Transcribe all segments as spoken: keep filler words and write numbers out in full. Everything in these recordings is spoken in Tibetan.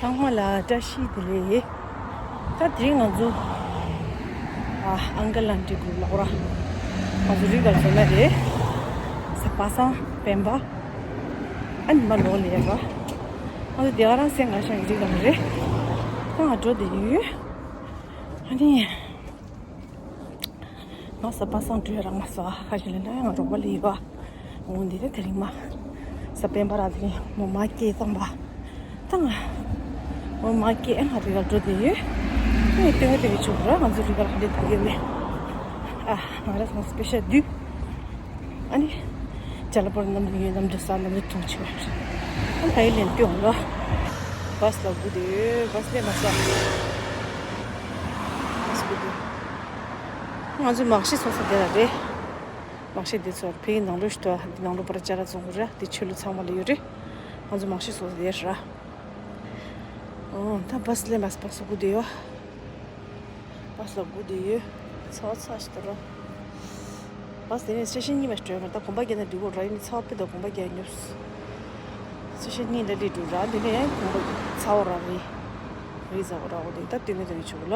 ཚང་མ་ལ་བཀྲ་ཤིས་བདེ་ལེགས། ད་དེ་རིང་ང་ཚོ་ཨ་ཨང་ཀལ་ཨན་ཊི་གུ་ལོག་ར། ང་ཚོ་རི་གར་འཛོམས་ན་རེད། གཟའ་པ་སངས་སྤེན་པ། ཨ་ནི་མ་ལོག་ལས་པ། ང་ཚོ་དེ་ག་རང་སེ་ང་ཤང་རི་གར་རེད། ད་ང་འགྲོ་བསྡད་ཡོད། ཨ་ནི། ང་གཟའ་པ་སངས་འགྲོ་ཡ་རག་མ་སོང་། ཁ་ཤས་ལ་ན་ང་རོགས་པ་ལས་ཡོད་པ། འོ་འདི་རེད། དེ་རིང་མ་གཟའ་སྤེན་པ་ར། དེ་རིང་མོ་མ་སྐྱེས་བཏང་པ། ད་ང་མོ་མ་སྐྱེས་ང་རི་གར་འགྲོ་བསྡད་ཡོད། ཨེ་སྟོན་གི་སྟོན་གི་བཅུག་ར། ང་ཚོ་རི་གར་ཧ་ལས་དུ་གི་མེད། ཨ་ང་ར་ཚང་སྤེ་ཤལ་བསྡུས། ཨ་ནི་ཅ་ལག་པར་གནམ་གྲུ་ཡོད། གནམ་གྲུ་ས་གནམ་གྲུ་ཐུང་ཆེ་བ། ཨ་ད་ཡི་ལན་ཏེ་འོང་ར། བཱས་ལ་སྒུག་བསྡད་ཡོད། བཱས་སླེབས་མ་སོང་། བཱས་སྒུག་བསྡད། ང་ཚོ་མང་ཤོས་ཚོགས་ས་དེ་ལ་རེད། མང་ཤོས་དེ་ཚོར་ཕེ་ནང་ལོགས་ཤི་ཏོ། འདི་ནང་ལོགས་པར་ཅ་ལག་བཙོང་གི་རེད། འདི་ཆོས་ལུགས་ཚང་མ་ལ་ཡོད་རེད། ང་ཚོ་མང་ཤོས་ཚོགས་ས་དེ་ར། ཨོ་ད་བཱས་སླེབས་མ་སོང་། བཱས་སྒུག་བསྡད་ཡོད། བཱས་ལ་སྒུག་བསྡད་ཡོད། ཚ་བ་ཚ་ཞིག་ཏུ་ར། བཱས་དེ་ནས་སི་ཊེ་ཤན་གཉིས་མ་ཞིག་འགྲོ་ཡོད་ར། ད་གོམ་པ་རྒྱག་ན་འགྲིག་གོ་ར། ཡིན་ནི་ཚ་བ་དཔེ་ད་གོམ་པ་རྒྱག་ཉོབ། སི་ཊེ་ཤན་གཉིས་ལ་སླེབས་འགྲོ་ར། དེ་ནས་གོམ་པ་ཚ་བ་ར་རི། རི་ཚ་བ་ར་འོ་དེ་ད་སྟོན་གི་སྟོན་གི་བཅུག་ལ།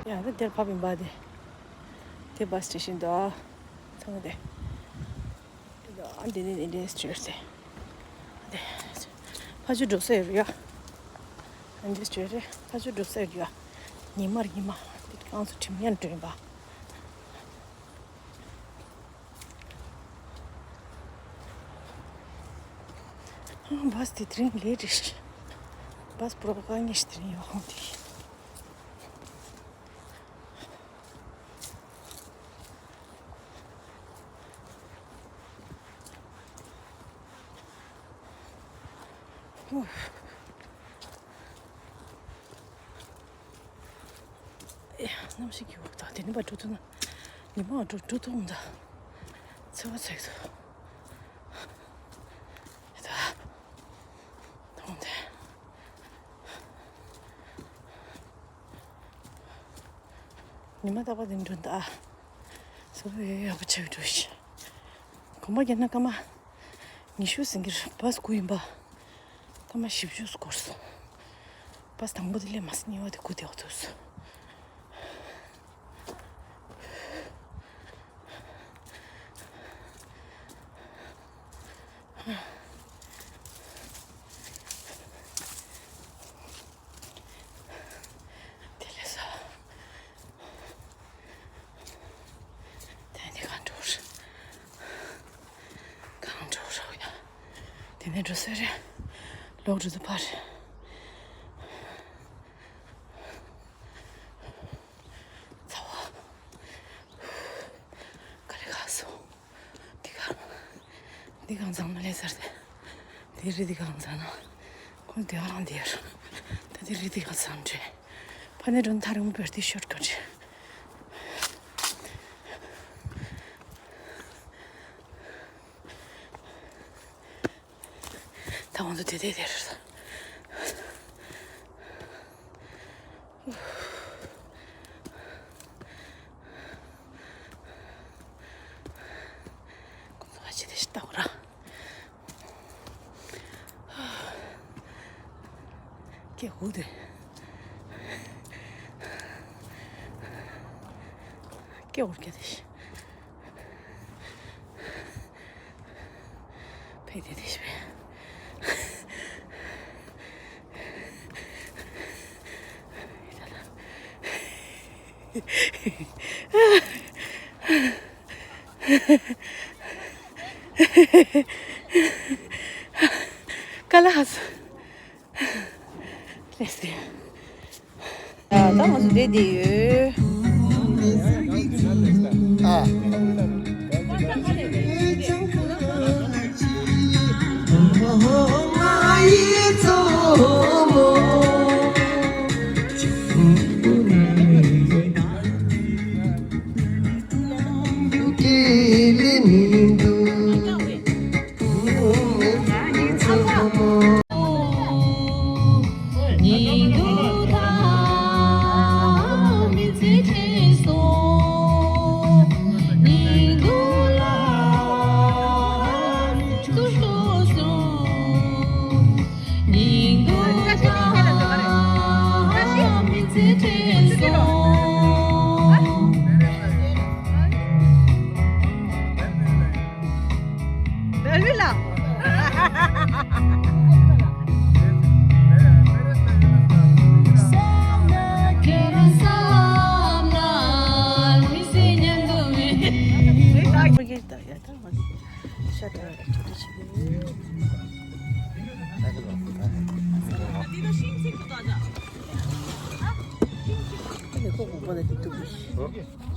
ཡ་ད་དེར་ཕབ་ཡིན་པ་དེ། དེ་བཱས་སི་ཊེ་ཤན་དུ་ཨ། ཚང་མ་དེ། ཨ་འདི་ནི་ཨིན་ཌི་ཡན་སི་ཊི་ཡོད་དེ། དེ། ཕ་ཆུ་འགྲོ་ས་ཡོད་རེད་ཡ། ཨིན་ཌི་ཡན་སི་ཊི་ཡོད་རེད། ཕ་ཆུ་འགྲོ་ས་ཡོད་རེད་ཡ། ཉི་མར་ཉི་མ། དེ་རྐང་སུ་ཁྲིམས་ཡན་འགྲོ་ཡིན་པ། བཱས་དེ་དེ་རིང་ལེ་ཊི་རེད། བཱས་པུ་རོ་དཀའ་ངལ་ཞིག་དེ་རིང་ཡོད་ཁོང་དེ། ཨེ་ཡ་གནམ་གཤིས་ཀྱི་འོག་ད་དེ་ནི་བ་འགྲོ་ཐུབ་ན། ཉི་མ་འགྲོ་འགྲོ་ཐུབ་འོང་ད། ཚེ་བ་ཚེག་ཐུབ། ད། ད་འོང་དེ། ཉི་མ་རྟག་པར་དེ་འགྲོ་ད། སོ་སོ་ཡག་པོ་ཆགས་འགྲོ་ཤི། གོམ་པ་རྒྱག་ན་སྐར་མ་ཉི་ཤུ་ཟིན་གྱི་རེད། བཱས་སྒུག་ཡིན་པ། སྐར་མ་བཞི་བཅུ་འགོར་སོང་། བཱས་དང་པོ་དེ་སླེབས་མ་སོང་། གཉིས་པ་དེ་སྒུག་བསྡད་འོ་ཐུག་སོང་། དེ་ལས་སོ། དེ་ནས་གང་འགྲོ་རེད། གང་འགྲོ་རེད་ཡ། དེ་ནས་འགྲོ་ས་རེད། ལོག་འགྲོ་དུ་ཕར། ཚ་བ། ག་ལེ་ག་སོང་། འདི་ག་འདི་གང་ཚང་ན་ལས་ཟེར་ཏེ། འདི་རི་འདི་གང་ཚང་ན། ཁོང་འདི་ག་རང་འདིར། ད་འདི་རི་འདི་གང་ཚང་འདྲེ། ཕ་ནས་འགྲོ་ན་ཐག་རིང་པོ་བེར་ཏི་ཤོར་ག་འདྲེ། ད་ང་ཚོ་དེ་དེ་དེར། ཁོང་ཚོ་ཨ་ཅེ་དེ་ཤི་ལྟ་བ་ར། སྐད་འུ་དེ། སྐད་འུར་སྐད་དེ་ཤི། ཕེ་དེ་དེ་ཤི་བས། ཀ་ལ་ཧ་སུ། ལེགས་སེ། ད་ང་ཚོ་བསྡད་བསྡད་ཡོད། ཨ།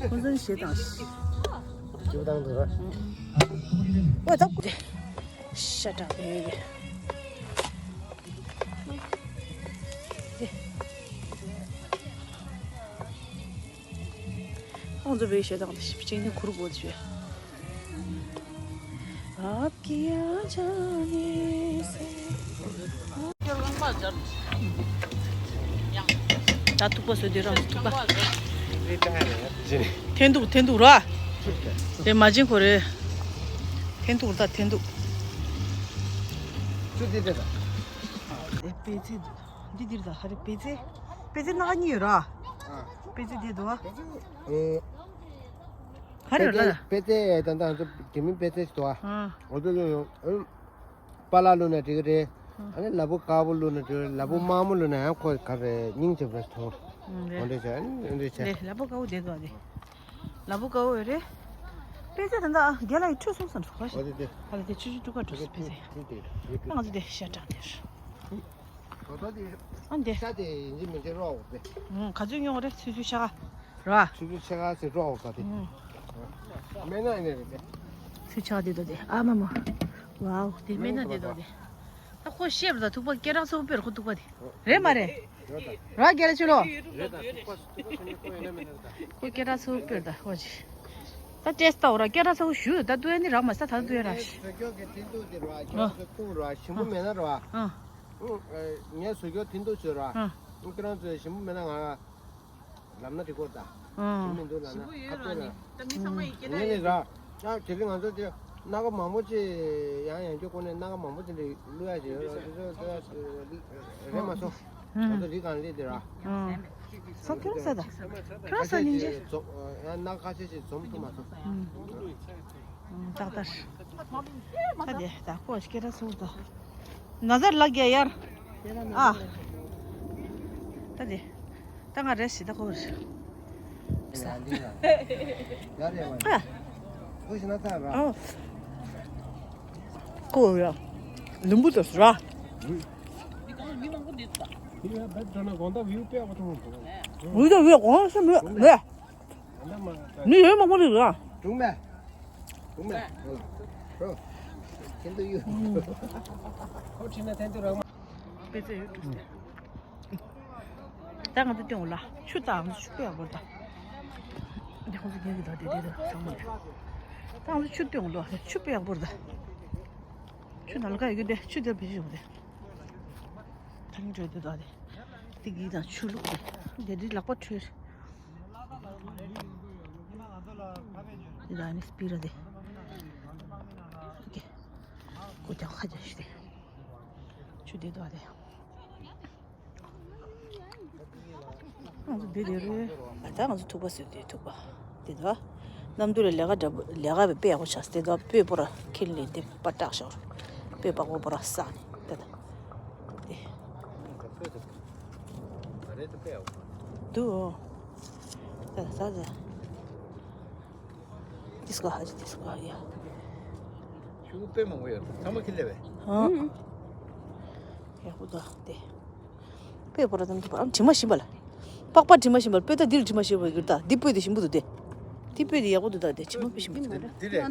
ཁོ་ཚོ་ཞེ་དང་། ཞེ་དང་འདུག་ར། ཨོ་ད། ཤ་དྲག་པས། ཁོང་ཚོ་བའི་ཞེ་དང་ཞིབ་ཅིང་ནི་ཁུར་དགོས་བྱོས། ད་ཐུག་པ་བཟོས་དུས་རང་ཐུག་པ། འཐེན་ཐུག་འཐེན་ཐུག་ར། དེ་མ་བྱིན་ཁོ་རེ། འཐེན་ཐུག་ད་འཐེན་ཐུག་ཅུ་དེ་དེ་ད། དེ་པེ་ཙེ། འདི་འདིར་ད་ཧ་རེ་པེ་ཙེ། པེ་ཙེ་སྣ་ཁ་གཉིས་ཡོད་ར། ཨ། པེ་ཙེ་དེ་དོ། པེ་ཙེ། ཨེ། ཧ་རེ་ལ། པེ་ཙེ་ད་ད་ང་ཚོ་དེ་མིན་པེ་ཙེ་ཞིག་འདུག་ཨ། ཨ། འོ་དེ་ལོ་ཡོང་། པཱ་ལགས་བླུགས་ན་འགྲིག་གི་རེད། ཨ་ནི་ལ་ཕུག་དཀར་པོ་བླུགས་ན་འགྲིག་རེད། ལ་ཕུག་དམར་མོ་བླུགས་ན་ཡང་ཁོ་ག་རེ་སྙིང་རྗེ་བས་མཐོང་། ཨ་རེད། འོ་འདྲ་བྱས་ཨ་ནི་འདྲ་བྱས། ལ་ཕུག་དཀར་པོ་དེ་དོ་རེད། ལ་ཕུག་དཀར་པོ་རེད། པེ་ཙེ་ད་ད་རྒན་ལགས་ཡི་ཁྲུས་སོང་ཟེར་གོ་ཤེས། འོ་དེ་དེ། ཧ་ལས་དེ་ཆུ་ཆུ་ཀྲུ་ཀ་ཁྲུས་སོང་པེ་ཙེ། ད་ང་ཚོ་དེ་ཤ་དྲག་དེར། ཨ་འདི། ཤ་དེ་ཡིན་གཅིག་མིན་གཅིག་རོགས་དགོས་པས། ཨུམ། ག་ཚོད་ཉོ་བ་རེད། ཆུ་ཆུ་ཤ་ཁ། ར། ཆུ་ཆུ་ཤ་ཁ་ཟེར་རོགས་དགོས་པ་དེ། ཨུམ། སྨན་སྣ་ཡིན་ནི་རེད་དེ། ཆུ་ཆུ་དེ་དོ་དེ། ཨ་མ་མ། ཝའོ། དེ་སྨན་སྣ་དེ་དོ་དེ། ད་ཁོ་ཤེས་པ་ད་ཐུག་པ་སྐད་གྲགས་ཚ་པོ་དཔེ་རེད། ཁོ་ཐུག་པ་དེ། རེད་མ་རེད། ར་རྒན་ལགས་ཆུ་ལོ། ཁོ་སྐད་གྲགས་ཚ་པོ་དཔེ་རེད་ད་ཁོ་ཅིག་ད་ཏེས་ལྟ་བ་ར་སྐད་གྲགས་ཚ་པོ་ཞུ་ད་ལྟོས་ནི་རག་མ་ས་ད་ལྟོས་ར། ཨ། ཨ། ངས་བཟོ་རྒྱུ་དེ་འདུག་ཟེར་བ། ཨ། ཨ། ཁྱེད་རང་ཚོས་ཞིམ་པོ་མེད་ན་ར། ཨ། ལབ་ན་འགྲིག་གོ་ད། ཨ། ཞིམ་མི་འདུག་ལབ་ན་ཁ་གཏད་ལ། ངས་ནི་ར། ད་དེ་རིང་ང་ཚོ་དེ་སྣ་ཁ་མང་པོ་ཅིག་ཡང་ཡང་རྒྱུ་གོ་ནས་སྣ་ཁ་མང་པོ་ཅིག་འདི་བླུག་ཡ་ཅིག་ཡོད་ར། དེ་ཚོ་རེད་མ་སོང་། ང་ཚོ་རི་སྒང་ལས་དེ་ར། ཨ། ས་ཁྱོད་རང་ས་ད། ཁྱོད་རང་ས་ཉིན་ཅིག་ཡང་སྣ་ཁ་ཤས་ཤིག་འཛོམས་ཐུབ་མ་སོང་། ཏག་ཏག་ད་དེ་ད་ཁོ་སྐད་གྲགས་ཚ་པོ་ད། ན་ཚར་ལགས་རྒྱ་ཡར། ཨ། ད་དེ། ད་ང་རེ་ཞིག་ད་ཁོ་རེ། ཡ་འདི་ལ། ཡ་རེ་བ། ཨ། ཁོ་ཞིག་ན་ཚར་ར། ཨ། ཁོ་ཡ། ལུམ་བུ་དོ་ར། ཡ་བེད་དོ་ན་གོང་ད་བིའུ་པེ་བ་ཐོང་། བིའུ་ད་བིའུ་གོང་ས་མི་མི། མི་ཡོད་མང་པོ་འདུག་ལ། སྒྲུང་མེད། སྒྲུང་མེད། ཧོ་ལ། ཧྲོ། ཁྱེད་དུ་ཡོད། ཁོ་ཁྲིད་ན་ཐན་དུ་རང་མ། པེ་ཙེ་ཡོད་འགྲོ་སྟེ། ད་ང་ཚོ་སྟོན་འོ་ལ། ཆུ་ད་ང་ཚོ་ཆུ་དཔེ་ཡག་པོ་རེད་ད། འདི་ཁོང་ཚོ་ཉན་གི་ད་དེ་དེ་དེ་ཚང་མ་རེད། ད་ང་ཚོ་ཆུ་སྟོན་འོ་ལ། ཆུ་དཔེ་ཡག་པོ་རེད་ད། ཆུ་ནང་ལ་ཁ་ཡོད་གི་དེ་ཆུ་དེ་བེད་སྤྱོད་ཡོང་དེ། ད་ནི་འགྲོ་དེ་ད་དེ། དེ་གི་དང་ཆུ་བླུགས་དེ། དེ་དེ་ལག་པ་འཁྲུད། དེ་ལ་ནི་སྤི་ར་དེ། ཨོ་ཀེ། ཀོ་ཀྱང་ཁ་རྒྱ་ཞིག་དེ། ཆུ་དེ་དོ་དེ། ང་ཚོ་དེ་དེ་རེད། ད་ང་ཚོ་ཐུག་པ་ཟེར་དེ་ཐུག་པ། དེ་དོ། གནམ་དུས་ལ་ལས་ཀ་འདྲ་པོ་ལས་ཀ་བའི་དཔེ་ཡག་པོ་ཆགས་དེ་དོ། དཔེ་པོ་ར་ཁྱེར་ལས་དེ་པ་སྐྲག་ཤོར། དཔེ་པགས་པོ་པོ་ར་ས་ནི་དེ་དོ། དེ། འདུག་ད་ད་ད། དེ་སྐོར་ཧ་ཅི་དེ་སྐོར་ཡ། ཆུ་དཔེ་མང་པོ་ཡོད། ཚང་མ་ཁྱེར་ལས་བས། ཨ། ཡག་པོ་འདུག་དེ། དཔེ་པོ་ར་དམ་དུ་པ་དྲི་མ་ཞིམ་པ་ལ། པགས་པ་དྲི་མ་ཞིམ་པ་ལ་དཔེ་ད་འདི་ལ་དྲི་མ་ཞིམ་པ་གྱུར་ད་འདི་དཔེ་དེ་ཞིམ་པོ་འདུག་དེ། འདི་དཔེ་དེ་ཡག་པོ་འདུག་ད་དེ་དྲི་མ་དཔེ་ཞིམ་པོ་འདུག་དེ། འདི་རེད།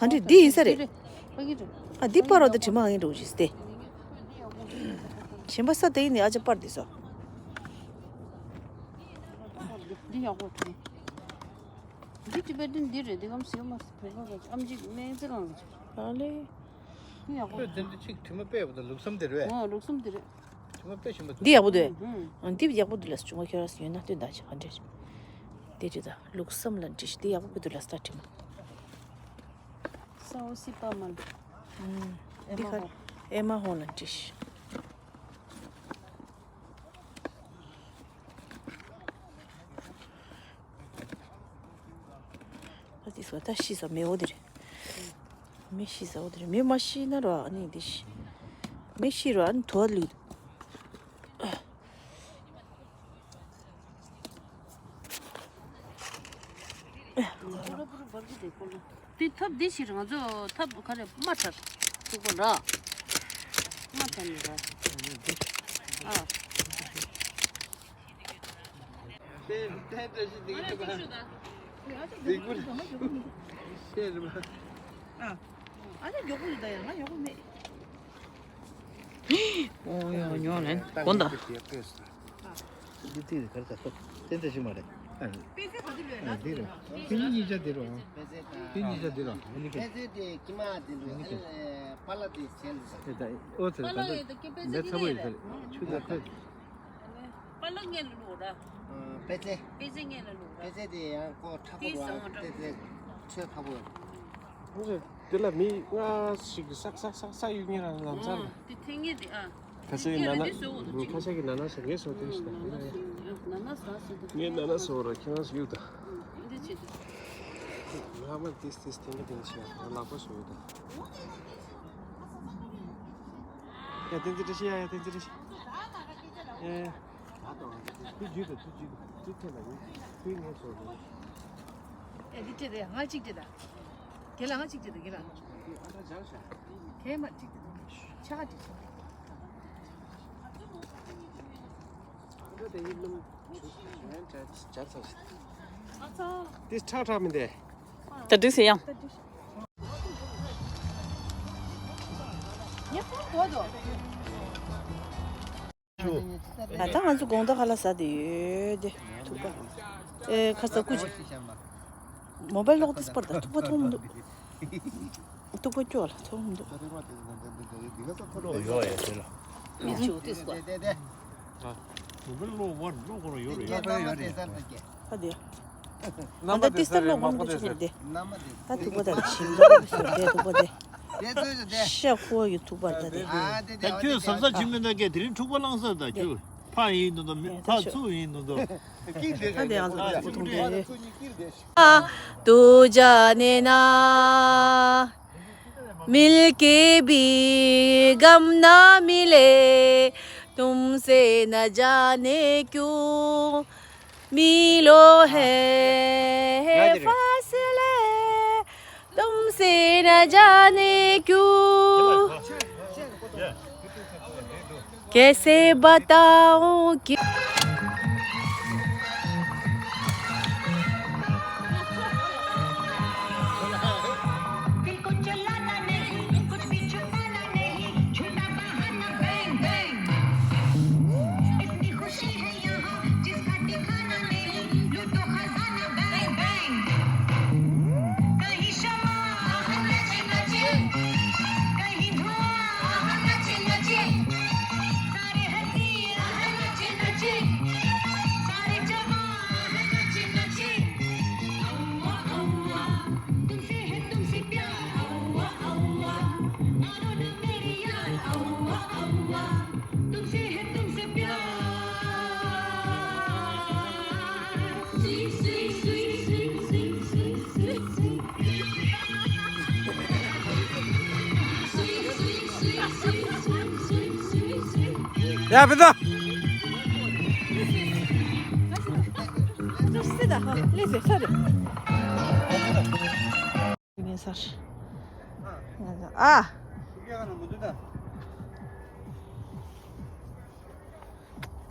ཨ་ནི་ག་འདྲ་འདི་ཡིན་ས་རེད། ཨ་འདི་པར་བ་ད་དྲི་མ་ཨ་ཡིན་འགྲོ་ཞིག་སྟེ། གཞན་པ་ས་དེ་ཡིན་ནི་ཨ་ཅག་པར་དེ་སོ། འདི་ཡག་པོ་འདུག་འདི་ཊི་བེ་ཊན་འདི་རེད། འདི་གམ་སེ་མ་བོད་པ་ག་ཨམ་ཅིག་སྨན་རྩིས་ཁང་གི་ཨ་ལེ། འདི་ཡག་པོ་འདུག་དེ་འདི་ཅིག་དྲི་མ་དཔེ་ཡག་པོ་འདུག་ལུགས་སམ་དེ་རེད། ཨོ་ལུགས་སམ་དེ་རེད། དྲི་མ་དཔེ་ཞིམ་པོ་འདུག་འདི་ཡག་པོ་འདུག་ཨང་། འདི་ཡག་པོ་འདུག་ལ་སུ་ང་ཁྱོད་རང་སུ་ཡོད་ན་སྟོན་ད་ཅི་ག་འདྲ། དེ་ཅི་ད་ལུགས་སམ་ལ་འདྲི་ཤི་འདི་ཡག་པོ་འདུག་ལ་སྟ་དྲི་མ། སའོ་སི་པ་མན། འདི་ཁར་ཨེ་མ་ཧོང་ལ་འདྲི་ཤི། ད་དེ་སོ་ད་ཤི་ས་མེ་འོ་དེ་རེད། མེ་ཤི་ས་འོ་དེ་རེད། མེ་མ་ཤི་ན་ར་ཨ་ནི་དེ་ཤི། མེ་ཤི་ར་ཨ་ནི་དོ་ལུས། དེ་ཐབ་འདི་ཞིག་ང་ཚོ་ཐབ་ག་རེ་མ་ཐབ་ཅིག་པོ་ར། མ་ཐབ་ནི་ར། ཨ། ཏན་ཏན་བཀྲ་ཤིས་བདེ་ལེགས་པ། བདེ་སྐྱིད་ཤེས་རེད་པ། ཨ་ཅག་མགྱོགས་པོ་ཡོད་ད་ཡང་ང་མགྱོགས་པོ་མེད། ཨོ་ཡོ་ཉོ་ལན་གོན་ད། འདི་ཏི་རེད་གར་ད་ཏན་ཏན་ཤི་མ་རེད། ཨ་འདི་རེད། ཏི་གཉིས་ཆ་འདི་རོ། ཏི་གཉིས་ཆ་འདི་རོ། ཨ་ནི་ཀེ། པེ་ཙེ་དེ་ཀི་མ་དེ་ལུ་ཨ་ལེ་པ་ལ་དེ་ཆེན་ལུ། ཨོ་ཙེ་ད་ད་མེད་ཚ་པོ་ཡོད་ཚ་རེད། ཆུ་ད་ཁོས། པ་ལ་ངན་ལུ་ར། པེ་ཙེ། པེ་ཙེ་ངན་ལུ་ར། པེ་ཙེ་དེ་ཡང་ཁོ་ཁྲ་པོ་ར། པེ་ཙེ་ཆོས་ཁྲ་པོ། དེ་ལ་མི་ལྔ་ཞིག་ས་ས་ས་ས་ཡུལ་ཉེ་རང་ལམ་སར། དེ་ཐེངས་ངེས་དེ་ཨ། ཁ་ཤས་ཀྱི་ན་ན་ཁ་ཤས་ཀྱི་ན་ན་ཟེར། ངས་སོ་དེ་ཞིག་ན་ན་ཟེར། ངས་ན་ན་ཟེར་ར་ཁྱེད་རང་ཞིག་ཡོད་ད། ལྷག་མ་ཏིས་ཏིས་ཏན་ཏན་ཆེ་ལག་པ་སོ་ཡོད་ད། ཡ་ཏན་ཏན་ཏིས་ཡ་ཡ་ཏན་ཏན་ཏིས། ཡ་ཡ། ཏུ་ཇུས་ཏུ་ཏུ་ཇུས་ཏུ་ཏུ་ཁྱེད་ལ་ཡིན་ཁུལ་ངས་སོ་ཡོད། ཡ་འདི་ཏྲེ་རེད་ང་གཅིག་ཏྲེ་ད། དེ་ལ་ང་གཅིག་ཏྲེ་ད་དེ་ལ། ཨ་ད་སྦྱར་ཤག་དེ་མ་གཅིག་ཏྲེ་ད་ཆ་ག་ཏྲེ་ཆ། ཨ་ད་དེ་ཡིན་ནམ། དེ་ཁྲག་ཁྲག་མི་འདེ། ད་འགྲིག་ཟེར་ཡང་། ད་ང་ཚོ་དགོང་དག་ཁ་ལག་ཟ་དེ་ཡོད་དེ་ཐུག་པ། ཨེ་ཁ་ས་ཀུ་ཅི། མོ་བལ་ལོག་ཏིས་པར་ད་ཐུག་པ་མཐོང་མི་འདུག་ཐུག་པ་སྐྱོ་ལ་མཐོང་མི་འདུག་ཡོ་ཡོ་དེ་ལ། མི་ཆུ་ཏིས་པར། ཨ། མོ་བལ་ལོག་པར་ལོག་གོ་ར་ཡོ་ར་ཡོ། ཨ་དེ། ཨ་ད་ཏིས་ཏར་ལོག་གོ་མི་ཆུ་ཆུ་དེ། ད་ཐུག་པ་ད་ཆིམ་ད་ཐུག་པ་དེ། ཤ་ཁོ་ཡི་ཐུག་པ་ད་དེ། ད་ཁྱོད་ཟབ་ཟབ་ཆིམ་མི་ད་གས་དེ་རིང་འཁྲུག་པ་བླངས་ས་ད་ཁྱོད་ཕ་ཡིན་ནོ་ད་མི་ཕ་ཚུ་ཡིན་ནོ་ད། ད་དེ་ཨ་ཟོ་ཐུག་པ་ཐུག་དེ། तू जाने ना मिलके भी गम ना मिले तुमसे न जाने क्यों मीलों है फासले तुमसे न जाने क्यों कैसे बताऊं कि ཡ་བི་ད། ཨ།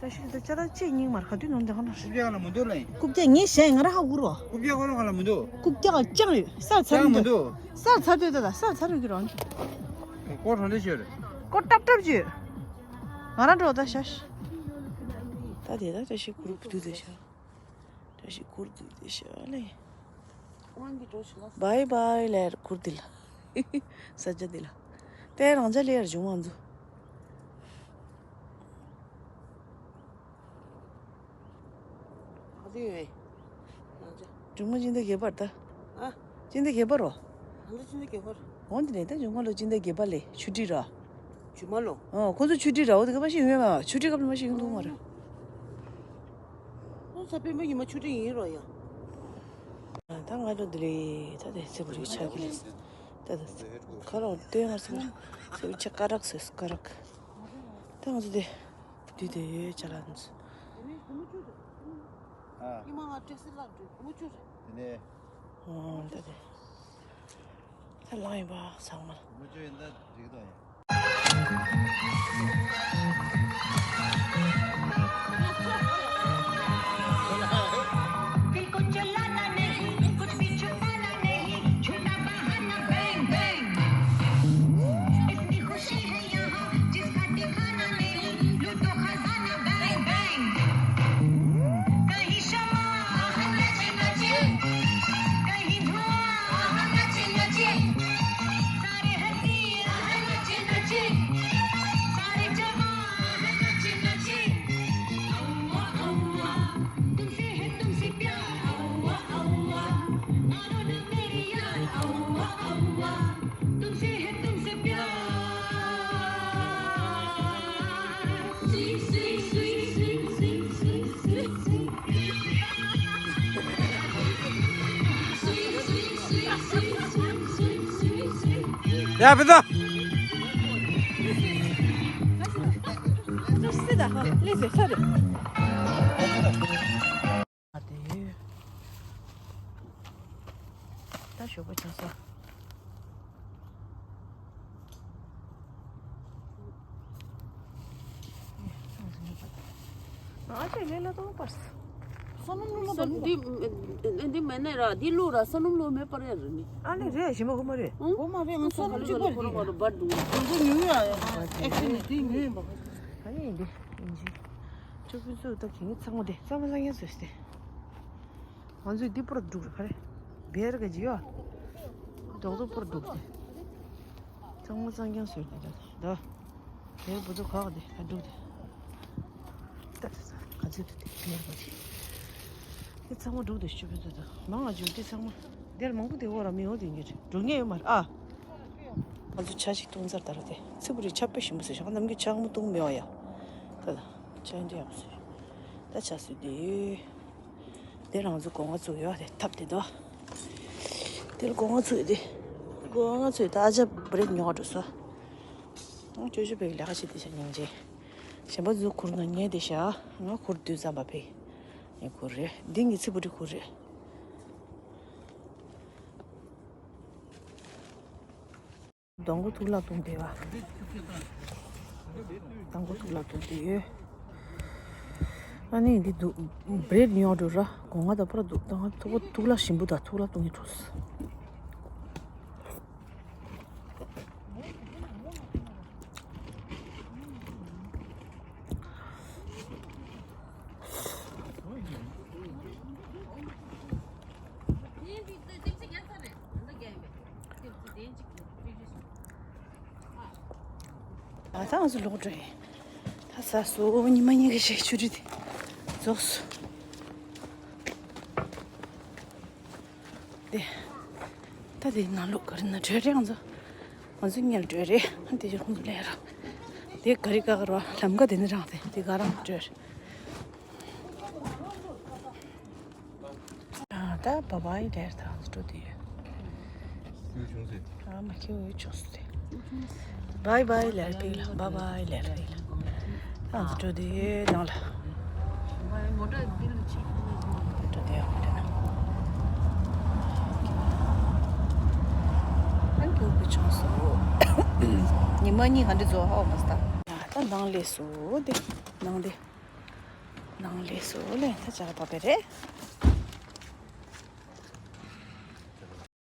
ད་ཤི་ད་ཅ་ལག་ཅིག་སྙིང་མར་ག་དུས་ནང་འདི་ག་ན། རྐུབ་བཀྱག་ལ་མི་འདུག་ལ་ཡིན། རྐུབ་བཀྱག་ངས་བཤད་ང་ར་ཧ་གོ་རོ། རྐུབ་བཀྱག་ཁོ་རང་ག་ལ་མི་འདུག་རྐུབ་བཀྱག་ཅང་ཡོད་ས་ཚ་ཅང་མི་མི་འདུག་ས་ཚ་དུས་ད་ད་ས་ཚ་རུ་གི་རང་གི། ཀོ་གྲོང་འདི་ཤོད་རེད། ཀོ་ཏབ་ཏབ་ཅིག་ང་ར་འགྲོ་ད་ཤ་ཤ། ད་དེ་ད་ད་ཤི་གུ་རུ་བུ་དུ་དེ་ཤ། བཀྲ་ཤིས་ཁུར་དུ་དེ་ཤ་ལེ། དབང་གི་འགྲོ་ཤི་ལ། བའི་བའི་ལེར་ཁུར་དི་ལ། ས་ཆ་དི་ལ། དེ་རང་ཅག་ལེར་བྱུང་བ་ཚོ། ག་དུས་ཡོད། རང་ཅག་སྒྲུང་མ་ཅི་འདི་གེ་པར་ད། ཨ། ཅི་འདི་གེ་པར་རོ། ང་ཚོ་ཅི་འདི་གེ་པར། འོན་ཏེ་ནས་ད་སྒྲུང་མ་ལོ་ཅི་འདི་གེ་པར་ལེ་ཆུ་ཁྲི་ར། ཇུ་མ་ལོ། ཨོ་ཁོ་ཚོ་ཆུ་ཁྲི་ར་འོ་དེ་ག་པ་ཞིག་ཡོད་མ་ཆུ་ཁྲི་ག་པ་མ་ཞིག་ཡོང་འདུག་མ་རེད། ཨོ་ས་པེ་མ་ཉི་མ་ཆུ་ཁྲི་ཡིན་རོ་ཡ། ད་ང་ལོ་དེ་རེད་ད་དེ་སེ་བུ་རི་ཆ་གི་ལེ། ད་དེ་ཁ་རོག་ལྟོས་མ་སེ་བུ་རི་ཆ་ཀ་རག་སེ་ཀ་རག་ད་ང་ཚོ་དེ་དུས་དེ་ཡོད་ཆ་ལ་ང་ཚོ། ཉི་མ་ང་བཀྲ་ཤིས་ལགས་འགྲོ་མུ་ཅུ་རེད། དེ་ནས། ཨོ་ད་དེ། ད་ལངས་ཡིན་པ་ཚང་མ། མུ་ཅུ་ཡིན་ད་འགྲིག་གི་འདུག་ཡ། ཡ་བི་ད། ད་ཞོགས་པ་ཆགས་སོང་། ཨ་ཅེ་ལེ་ལ་ཏོ་པར། ས་སྣུམ་ལོ་ས་འདི་འདི་མེད་ནས་ར་འདི་ལོ་ར་ས་སྣུམ་ལོ་མེད་པར་ཡ་རེད་ནི། ཨ་ལེ་རེད་ཞིམ་པ་གོ་མ་རེད། ཨང་། གོ་མ་རེད། ང་ས་སྣུམ་གཅིག་པ་རེད། ཁོ་རང་ཁོ་རང་བར་འདུག་ང་ཚོ་ཉུང་ཡ་ཡ་ཨེ་ཁྲི་ནི་དེ་ཉུང་ཡིན་པ། ཨ་ནི་འདི་ཡིན་ཅི། ཅོ་ཕུན་ཚོགས་ད་གི་ཚང་མ་དེ་གཙང་མ་གཙང་རྐྱང་བཟོས་ཏེ། ང་ཚོས་འདི་པར་འདུག་རེད་ཁ་རེད། བེར་ག་ཇི་ཡོ། རྡོག་རྡོག་པར་འདུག་སྟེ། གཙང་མ་གཙང་རྐྱང་བཟོས་ཏེ་ད་ད། བེར་བུ་ཚོ་གག་སྟེ་ད་འདུག་སྟེ། ད་ད་ད་ག་ཚོད་དུ་དེ་བེར་བུ་དེ། དེ་ཚང་མ་འདུག་སྟེ་ཞུ་བེ་ཚོ་ད་མང་ང་འཇུ་དེ་ཚང་མ། དེར་མང་པོ་དེ་འོ་ར་མི་འོ་དེ་ངེད་འགྲོ་ངེས་ཡོད་མ་རེད་ཨ། ང་ཚོ་ཇ་ཞིག་བཏུང་ཚར་ད་ར་དེ་ཚི་བུ་རི་ཆ་དཔེ་ཞིམ་པོ་ཟེར་ཤག་ནམ་རྒྱུན་ཇ་མོ་བཏུང་མི་འོ་ཡ། ད་ད་ཇ་འདི་ཡག་པོ་ཟེར། ད་ཇ་ཟོས་དེ། དེ་རང་ཚོ་སྒོ་ང་ཚུགས་ཡོད་རེད་ཐབ་དེ་དོ། དེར་སྒོ་ང་ཚུགས་དེ། སྒོ་ང་ཚུགས་ད་ཨ་ཅག་བྲེད་ཉོ་འགྲོ་སོ། ཨང་ཅོ་ཅོ་བེག་ལས་ཀ་བྱེད་དེ་ཤ་སྙིང་རྗེ། གཞན་པ་ཚོ་ཁུར་ན་ཉལ་དེ་ཤ། ང་ཁུར་དུས་ཙམ་པ་ཕེ། ངས་ཁུར་རེད་འདི་ངའི་ཚི་བུ་རི་ཁུར་རེད། དང་པོ་ཐུག་ལ་བཏུང་དེ་བ། དང་པོ་ཐུག་ལ་བཏུང་དེ་ཡོད། ཨ་ནི་འདི་འདུག་བྲེད་ཉོ་འགྲོ་ར་སྒོ་ང་ད་པར་འདུག་ད་ང་ཐུག་པ་ཐུག་ལ་ཞིམ་པོ་ད་ཐུག་ལ་བཏུང་གི་འགྲོ། ད་ང་ཚོ་ལོག་འགྲོ་ཡིན། ད་ཟ་སོ་ཉི་མ་གཉིས་ཀྱི་ཞིག་ཆུ་རི་དེ་རྫོགས་སོ། དེ། ད་དེ་ནང་ལོགས་ག་རེ་ན་བྲོས་རེད་ང་ཚོ། ང་ཚོ་ཉལ་བྲོས་རེད་ཨ་དེ་ཅི་ཁོང་ཚོ་ལས་ར། དེ་ག་རེ་ག་ག་ར་ལམ་ཀ་དེ་ནི་རང་དེ་དེ་ག་རང་བྲོས། ད་བ་བའི་ལེར་ད་ང་ཚོ་འགྲོ་དུས་ཡོད། ཨ་མ་ཁྱེད་འོས་ཆོག་སུ་རེད། བའི་བའི་ལེར་ཕིག་ལ་བ་བའི་ལེར་ཕིག་ལ། ད་ང་ཚོ་འགྲོ་དུས་ཡོད་ནང་ལ། འགྲོ་དུས་ཡོད་མ་རེད་ན། ཨ་ཁྱེད་འོས་ཆོག་སུ། ཉི་མ་གཉིས་ག་འདྲ་རྫོགས་ཧ་མ་སྟ། ད་ནང་ལས་སུ་དེ་ནང་དེ། ནང་ལས་སུ་ལས་ད་ཅག་པ་པེ་རེད།